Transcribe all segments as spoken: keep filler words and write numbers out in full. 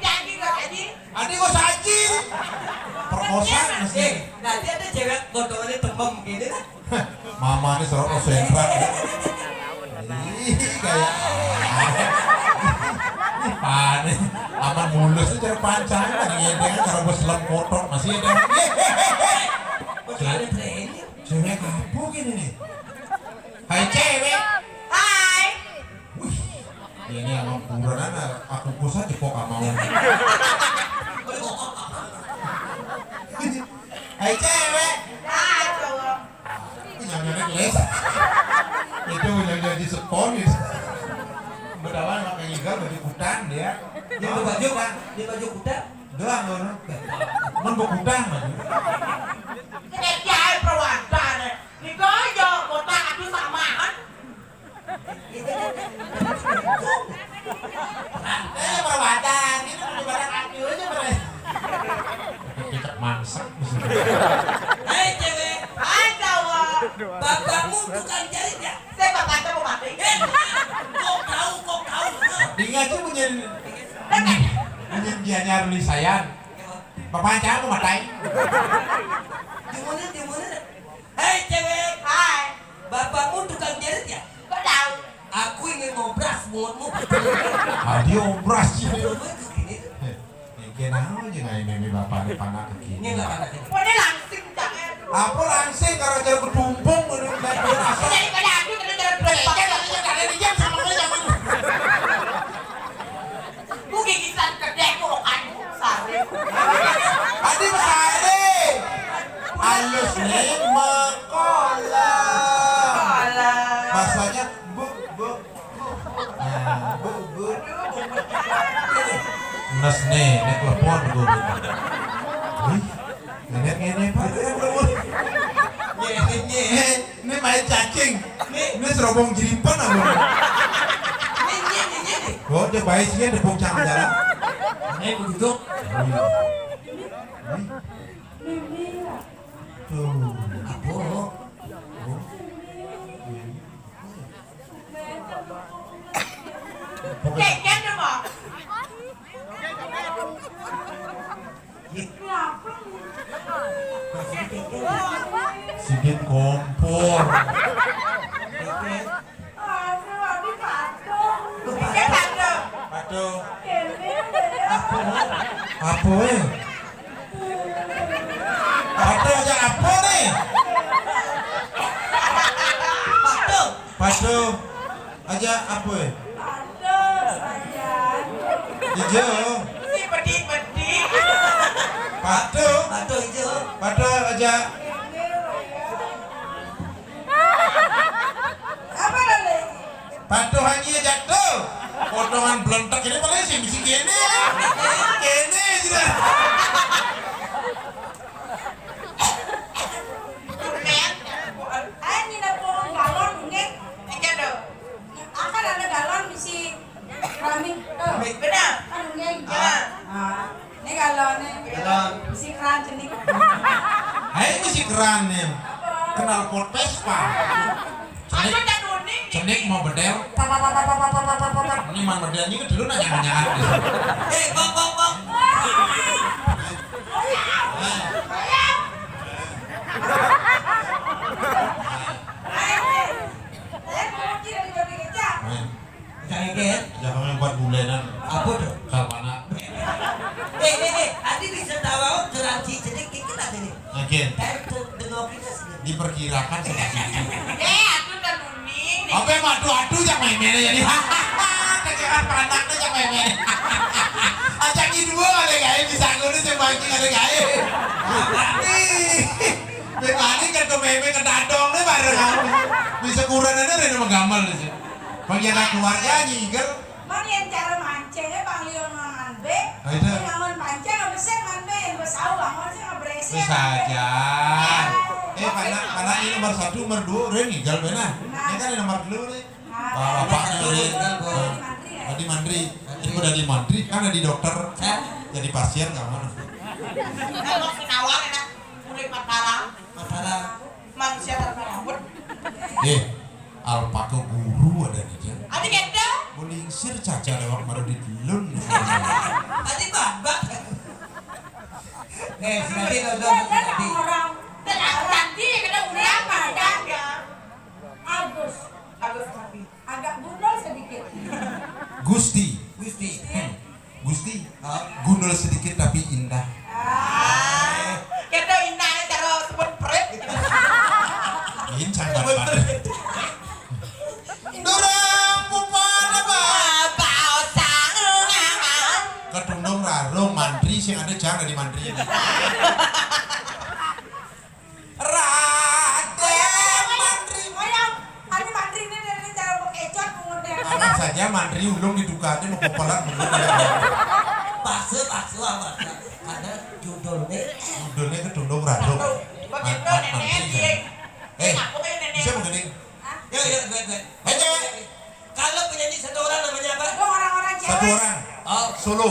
Janji kok, Haji. Adi kok saji? Perkosa masih. Eh, nanti ada cewek gondongannya tembem gini kan? Mama ini selalu sentral. Ih, kayak apaan nih? Aman mulus nih cara pancang, kan ngedeng, kalau bos lem kotor masih ada. Bos ada training. Cewek apa gini nih? Hai cewek. Hai. Wih, ya ini sama buronan, aku kus aja kok gak mau. Hai cewek. Hai cowok. Ini yang nyari les. Itu yang jadi seton itu. Bedawan pakai ngigal baju kutang dia. Dia baju, dia baju kutang. Doang ngono. Mun baju kutang baju. Ini dia perwantane. Niku yo kota aduh samaan. Eh, perwatan, ini mau barang aku aja, Bre. Kita mangsak. Hei, cewek. Hai, cowok. Bapakmu tukang jahit ya? Saya bapaknya mau mati. Eh, kok tahu, kok tahu? Dengar tuh bunyi, bunyi dia nyari lisayan. Bapak jangan mau matai. Gimana, gimana? Hei, cewek. Hai. Bapakmu tukang jahit ya? Kok tahu? Aku ingin ngobras mulutmu. Ah, dia obras sih. Coba tuh gini tuh. Eh, eh, kenapa aja nggak ini bapak di panak ke kiri? Ini nggak panak ini. Kok dia langsing, Cak, eh? Apa langsing? Karena jauh ketumpung, udah nggak jelas. Daripada aku, terus jalan dua pakai. Ada di jam sama gue, jangan. Mu gigisan kedek, mu kan sare. Adi sare. Alus nih, mekola. Mekola. Bahasanya bu, bu, bu. Nah, bu, bu. Nes nih, nek telepon bu. Wih, nenek ngene, Pak. Ngene, ngene. Ini main cacing. Ini serobong jeripan apa? Ini, ini, ini, ini. Oh, dia baik sih, ada bocah jalan. Ini begitu. Oh, iya. Wih. Tuh. Apa? Oh. Iya. Oke. Cek, cek dulu. Sidin kompor. Aduh, Abi patuh. Patuh. Apa? Apa, eh? Apa aja apa nih? Patuh. Patuh. Aja apa, eh? Patuh, sayang. Ijo. Si pedih-pedih. Patuh. Patuh ijo. Patuh aja. Apa lagi? Patuh aja jatuh. Potongan belentek ini paling sih bisa gini. Gini aja. Ayo, nina pohon galon, nggih. Iki lho. Akan ada galon isi keramik. Tuh. Benar. Kan nggih. Benar. Ah, ini galonnya. Galon. Isi keran cenik. Hai, isi keran ya. Apa? Kenal pot Vespa. Cenik. Aku tak kuning. Cenik mau bedel. Ini mang bedel ini dulu nanya-nanya. Eh, bang, bang, bang. Jangan kaget. Jangan buat bulanan. Apa tuh? Kalpana. Eh, eh, eh, adi bisa tahu geranci cenik dikit aja nih. Oke. Kayak tuh, dengar kita sih. Diperkirakan seperti itu. Eh, aku tak kuning. Apa yang madu-adu yang main-main aja nih? Kecil apa anaknya yang main-main? Ajak ini dua kali, guys, bisa ngono sing bagi kali, guys. Nih. Bebani kan ke meme ke dadong nih bareng kamu. Bisa kurang aja rene menggamal sih. Bagi anak keluarga nyigel. Man yang cara mancingnya Bang Lion Mangan B. Ah, itu. Ini ngangon pancing apa sih man B yang gue tahu bangun sih nggak berisi. Bisa aja. Eh, mana mana ini nomor satu, nomor dua, udah ngigel benar. Nah. Ini kan nomor dua nih. Nah, bapak ini nih. Tadi mantri ya? Tadi mantri. Ini udah di mantri, kan ada di dokter. Hah? Jadi pasien nggak mau. Kan mau nawar enak. Mulai Mataram. Mataram. Manusia tanpa rambut. Eh, alpaka guru ada nih, Jan. Ada gitu? Mau lingsir caca lewat baru di telun. Ada Eh, si Nabi, lo, lo, Dia, dia si Nabi. Orang. Tadi kena ulang, Pak. Agus. Agus Nabi. Agak gundul sedikit. Gusti. Gusti. Gusti. Hah? Gundul sedikit tapi indah. Ah. Kita indah cara sebut pret. Ini sangat Sebut pret. Durung pupan apa? Apa usah ngangan. Ketundung rarung mantri sing ada jang dari mantri ini. Raden mantri. Oh ya, anu mantri ini dari cara bekecot pungut ya. Anak saja mantri ulung di tukangnya mau popolan ulung. Paksa, paksa, paksa. Karena judulnya Judulnya ketundung rarung. Begitu, Man-, man-, Nenek, mantri. Iya. Eh, aku kayak Nenek. Bisa begini? Hah? Ya, ya, gue, gue. Ayo. Kalau penyanyi satu orang namanya apa? Itu orang-orang cewek. Satu orang. Oh. Solo.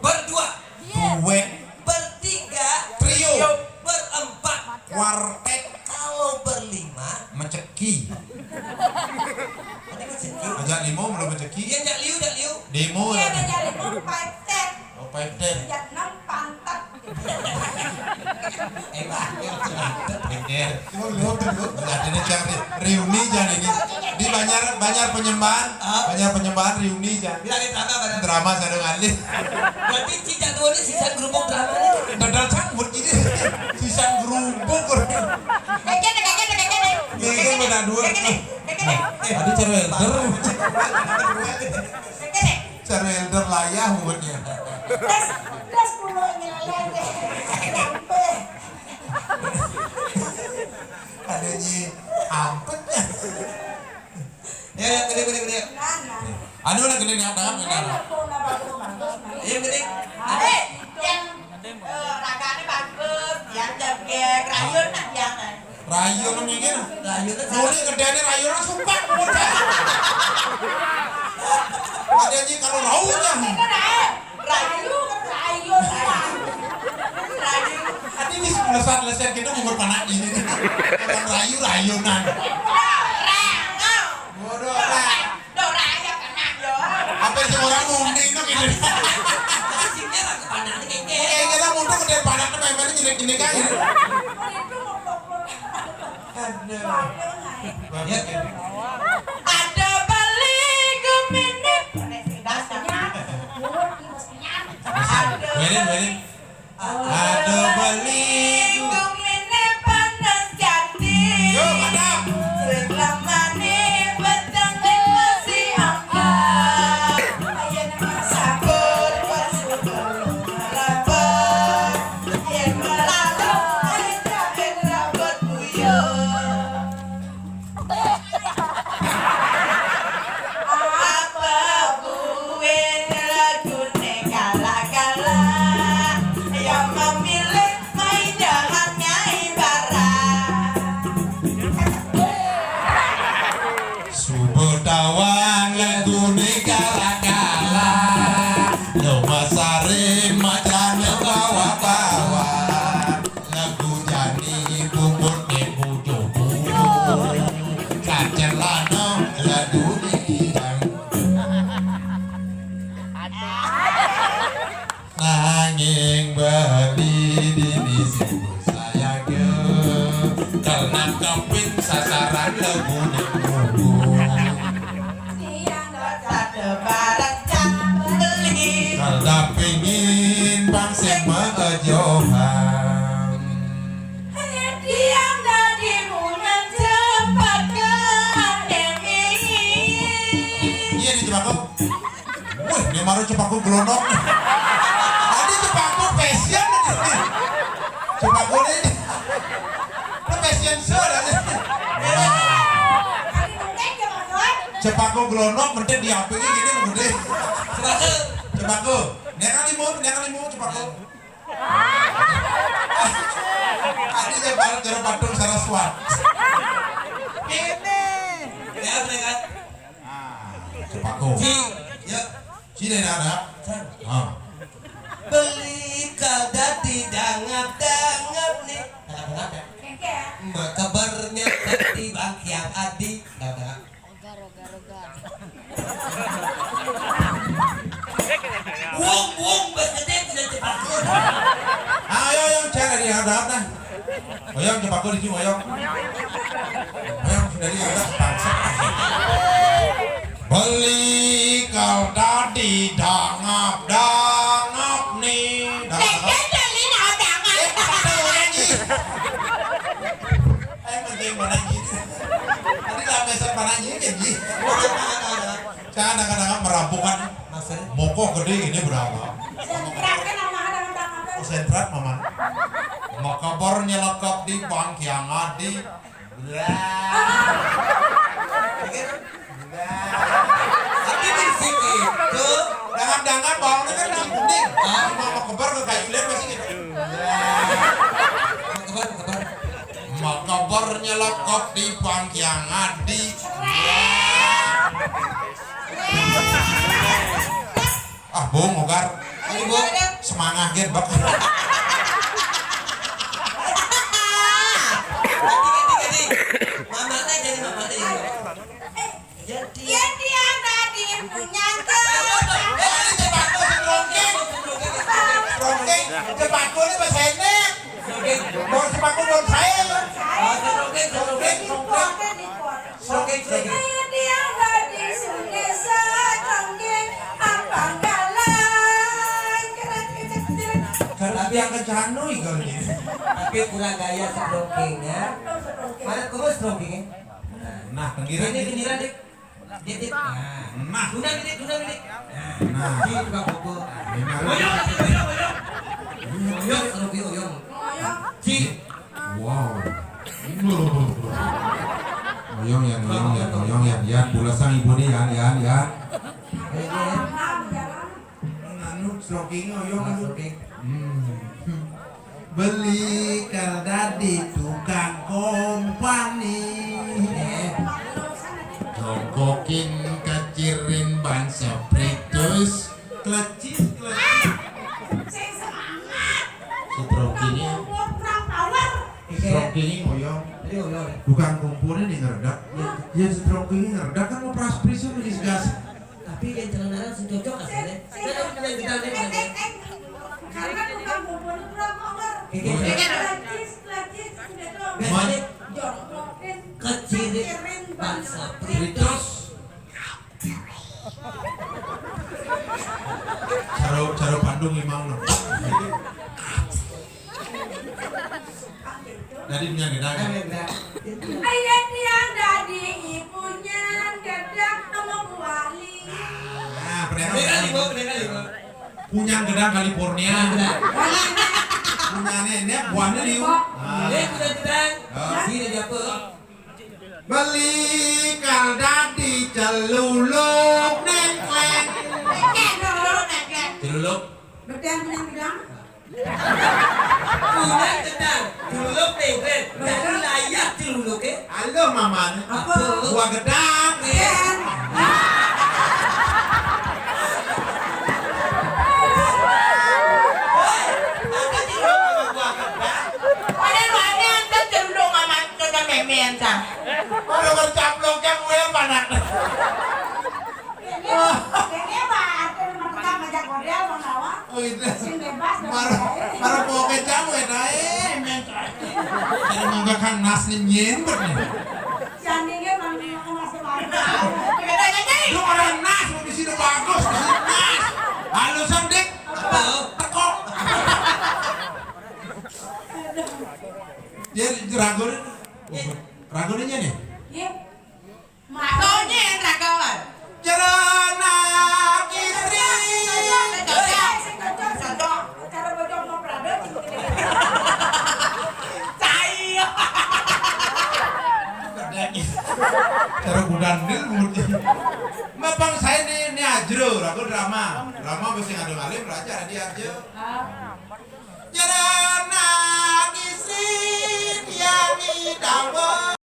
Berdua. Iya. Duet. Bertiga. Trio. Berempat. Kuartet. Kalau berlima. Meceki. Tadi meceki. Ajak limo belum meceki. Iya, ajak liu, ajak liu. Demo. Iya, ajak limo, five ten. Oh, five ten. Ajak enam, pantat. Eh, Pak, ya, bener. Cuma lihat dulu. Enggak ada nih, Cang, nih. Reuni, Cang, ini. Di Banjar, Banjar Penyembahan, Hah? Banjar Penyembahan reuni, Cang. Bilang drama, Bang. Drama sadung alih. Berarti tidak tahu nih sisa gerubuk drama nih. Dadal sambut ini. Sisa gerubuk. Kayaknya, kayaknya, kayaknya. Kayaknya pada dua. Kayaknya, kayaknya. Eh, tadi cara elder. Kayaknya. Cara elder layah mulutnya. Tes, tes dulu ini layah deh. Sampai. Ada nyi ampetnya. Ya, ya, gede, gede, gede. Nah, nah. Anu lah gede, nggak tahu, nggak tahu. Nah, nah, nah, bagus, bagus, nah. Iya, gede. Ada yang, eh, raganya bagus, yang jegeg, rayun, nah, yang, nah. Rayun mikir. Rayun. Muni gedene rayun sumpah. Ada nyi kalau raunya. Rayu, rayu, rayu. Ati wis lesat-lesat kita umur panak ini nih. Orang rayu rayunan. Bodoh lah. Apa sih orang munding tuh gitu. Sini lah ke panak ini. Oke, kita mundur ke panak tuh memangnya jelek-jelek aja. Ada. Ada beli gumine. Ada. Welin, welin. Ada beli gumine panas jati. Yo, mantap. Selamane petang masih angkat. Ayo nama sabur pasukan rapat. Yen melalu ayo terakhir rapat buyur. Apa kuwe lagune kala-kala? Ya memilih maidahan nyai barang. Subuh tawang lagune kala-kala. Lo masare macane bawa-bawa. Lagu jani bubut ibu jobo. Kacelana lagu ni kidang. Nanging bali dini sibuk sayaga. Karena kaping sasaran lagu ni bubut. Siang dot satu barat cak beli. Kalau pingin bang sing mengejohan. Hanya tiang dadi munang cepat ke akademi. Iya, di Jepako. Wih, ini baru Jepako gelondong. Ada Jepako fashion ini. Jepako ini. Ini fashion show ada nih. Jepako gelondong, mending di api ini gini, gede. Jepako. Jepako. Dia kali mau, dia kali mau Jepako. Adi yang baru cara Bandung Saraswat. Ini. Ya, mereka. Ah, Jepako. Ci, ya. Ci dari mana? San. Ah. Beli kau dadi dangap-dangap nih. Dangap-dangap ya? Maka bernyata di bangkiang adi. Dangap-dangap. Wong, wong, bas gede punya cepat. Ayo, ayo, Yang ada apa? Oyong, coba aku di sini, Oyong. Oyong, sudah lihat, bangsa. Beli kal tadi dangap, dangap nih. Dangap, dangap. Lagi beli mau dangap. Eh, apa tuh orang ini? Eh, penting mana ini? Tadi lah meser mana ini, jadi. Jangan kadang-kadang merampungkan. Maksudnya? Moko gede ini berapa? Sentrat kan sama ada, ada apa? Oh, sentrat, Mama. Makabor nyelekap di bangkiang adi. Blah. Pikir? Blah. Tapi berisik itu. Dangan-dangan bawangnya kan nang kuning. Ah, Mama kebar ke kayu liar masih gitu. Blah. Kebar, kebar. Makabor nyelekap di bangkiang adi. Ah, Bung, Ogar. Ayo, Bung. Semangat, Gen, Bek. Ganti, ganti, ganti. Mamanya jadi mamanya, ya. Jadi. Ya, dia tadi punya tuh. Eh, ini sepatu si Rongking. Rongking, sepatu ini bahasa ini. Mau sepatu mau saya. Oh, si Rongking, si Rongking. Srongkeng, srongkeng. Dia gadis Sungai Srongkeng, apa galang, gerak kecek-kecek. Kalau dia ke Cano, ikan ini. Tapi kurang gaya srongkengnya. Mana kamu srongkengnya? Nah, pinggiran. Ini pinggiran, Dik. Dik, Dik. Nah. Nah. Guna, Dik, guna, Dik. Nah. Nah. Di tukang pokok. Ini harus. Oyong, Dik, oyong, oyong. Oyong, srongkeng, oyong. Oyong. Di. Wow. Oyong, Yan, oyong, Yan, oyong, Yan, Yan. Pulasang ibu nih, Yan, Yan, Yan. Anu, srongkeng, oyong, anu. Hmm. Beli kal dadi tukang kompani. Jongkokin kacirin ban sepritus. Klecis, klecis. Sing semangat. Si Trongkingnya. Kurang power. Trongkingnya ngoyong. Iya, iya. Tukang kumpulnya nih ngeredak. Iya. Ya, si Trongkingnya ngeredak kan mau pras-pris lagi segas. Tapi yang celana sing cocok aslinya. Saya harus bilang kita nih, Mas, ya. Karena tukang kumpulnya kurang power. Iya. Klecis, klecis, gitu. Biasanya jongkokin. Kecirin ban sepritus. Cara, cara Bandung emang no. Jadi punya gedang. Ayo tiang dadi ibunya gedang sama kuali. Nah, pernah. Punya gedang California. Punya nenek buahnya liu. Nah. Ini punya gedang. Oh. Sini dia apa? Beli kal dadi celuluk nengkleng. Nengkleng, celuluk, nengkleng. Celuluk. Betul, betul, betul. Punya gedang, celuluk nengkleng. Baru layak celuluk, eh. Halo, mamanya. Apa? Buah gedang. Iya. Hei, apa celuluk sama buah gedang? Pada lu ada antar celuluk sama Kota memen, Cang. Ora bercaplok, Cang, gue panak. Ini, ini mah artinya mah tukang ngajak model, mau nawa. Oh, itu. Sing bebas, dong. Mar-, mar poke, Cang, we, nah, eh, men. Ada mangga Kang Nas nih, nyen, bet, nih. Sandingnya Bang Dio kan masih bagus. Lu orang Nas, mau di sini bagus, di sini Nas. Halo, Sam, Dik. Apa? Teko. Dia ragu nih. Ragu nih, nih. Iya. Makonye ragawan. Jero nak istri. Cocok, cocok, cocok. Cara bocok mau Prado, cing, cing. Cai. Cara budandil murti. Mapang saya nih, nih ajro, aku drama. Drama mesti ngadu ngalim, raja di aja. Ah. Jero nak istri, dia mi dawa.